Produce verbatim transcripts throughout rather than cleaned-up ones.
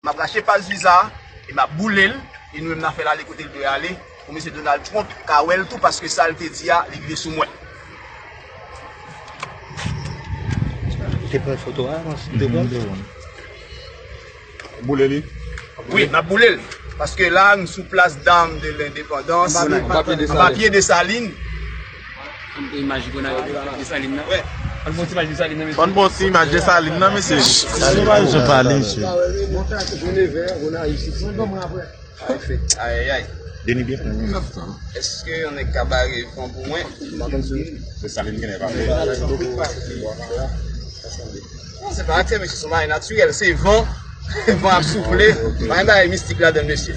M ap rache paj viza a, e m ap boule l, e nou menm n a fè l ale kote l dwe ale, pou mesye Donald Trump ka wè l tou, paske sa l te di a, li rive sou mwen. Ou te pran foto a, Rans? Ou te pran? Boule li. Wi, n ap boule l. Paske la, nou sou plas Dam de Lendepandans. Anba pye Desalin. Anba pye Desalin. Imaj Gonayiv, Desalin nan. Wè. Ann bon ti imaj Desalin nan, mesye. Ann bon ti imaj Desalin nan, mesye. Desalin, mesye. Ayayay. Denis byen fè. Èske yon nèg ka bare van pou mwen? Desalin genlè pa fè. Non, se pa aktè, mesye, se yon bagay natirèl, se van. Van ap soufle. Pa gen bagay mistik ladan l, mesye.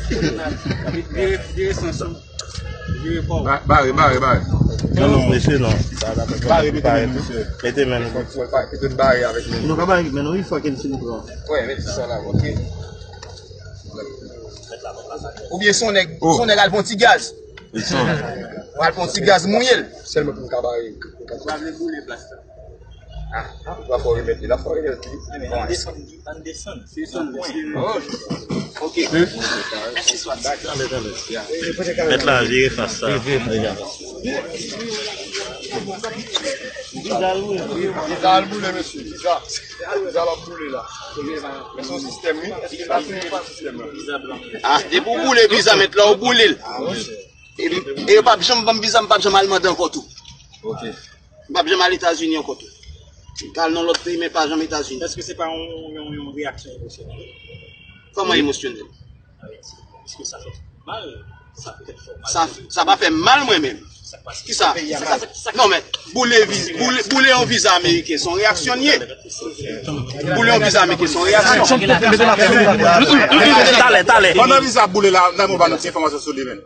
Vire, vire sans ou. Vire kò w. Ba-, bare, bare, bare. Non, non, mesye, non. Bare, mete men, mesye. Mete men nou. Fòk, fòk, fòk, mete bare avèk men. Nou ka bare men nou, wi, fòk nou fin pran. Wè, mete sa la, ok. Oubyen se yon nèg, se yon nèg al pran ti gaz. Ou al pran ti gaz, mouye l. Sèlman pou m ka bare. Ou pa vle boule plas la. Ah, ou pa fò remèt li la, fò remèt li. Bon, ann desann, ann desann. Se son pwen. Oh. Ok. Mèsi, Swat. Mèt la, vire fas sa. Viza al boule, mesye, viza. Viza l ap boule la. Men se yon sistèm, wi. Èske l ap fini pa sistèm nan? Ah, depi w boule viza, mèt la, ou boule l. E, e yo p ap janm ban m viza, m p ap janm al mande ankò tou. Ok. M p ap janm al Etazini ankò tou. M ka al nan lòt peyi, men pa janm Etazini. Èske se pa yon, yon, yon reyaksyon emosyonèl? Kòman emosyonèl? Èske sa fè mal? Sa petèt fè mal. Sa, sa pa fè mal mwen menm. Kisa? Non, men, boule vi-, boule, boule yon viza ameriken, se yon reyaksyon l ye. Boule yon viza ameriken, se yon reyaksyon. Talè, talè. Pandan viza ap boule la, nan mwen ba nou ti enfòmasyon sou li menm.